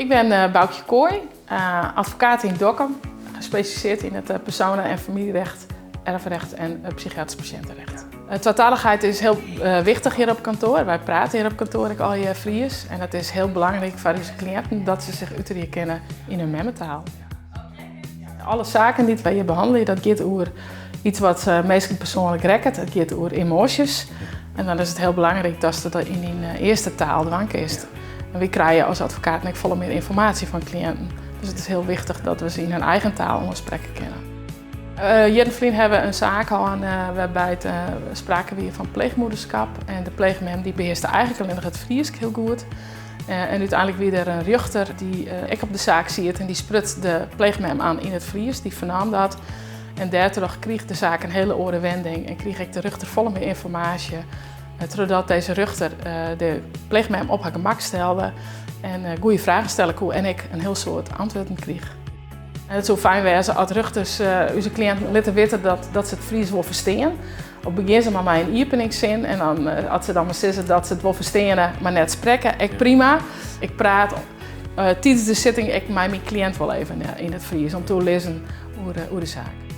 Ik bin eh, Boukje Kooi, eh, advokaat yn Dokkum, gespecialiseerd yn it eh, persoanen- en famyljerecht, erfrecht en psychiatrisch patiëntenrecht. Twatalichheid is hiel wichtich hjir op kantoar. Wy prate hjir op kantoar ek allegear Frysk en it is hiel belangryk foar ús kliïnten dat se sich uterje kinne yn hun memmetaal. Alle saken dy't wy hjir behannelje, dat giet oer yts wat minsken persoanlik rekket. It giet oer emoasjes. En dan is it hiel belangryk datst it yn dyn earste taal dwaan kinst. En wy krije as advokaten ek folle mear ynformaasje fan kliïnten. Dus it is hiel wichtich dat we se yn hun eigen taal oansprekke kinne. Jierren ferlyn ha we in saak hân wêrby't sprake wie fan pleechmoederskap. En de pleechmem dy behearste eigentlik allinnich it Frysk hiel goed. En úteinlik wie der in rjochter dy't ek op de saak siet en dy spruts de pleechmem oan yn it Frysk, dy fernaam dat. En dêrtroch krige de saak in hiele oare wending en krige ek de rjochter folle mear ynformaasje. Trochdat dizze rjochter de pleechmem op har gemak stelde en goede fragen stelle koe en ek in hiel soad antwurden krige. En it soe fijn wêze as rjochters ús kliïnten litte witte dat se it Frysk wol ferstean. Of begjin se mar mei in iepeningssin en dan, as se dan mar sizze dat se it wol fersteane, mar net sprekke, ek prima. Ik praat tidens de sitting ek mei myn kliïnt wol even yn it Frysk om te oerlizzen oer de saak.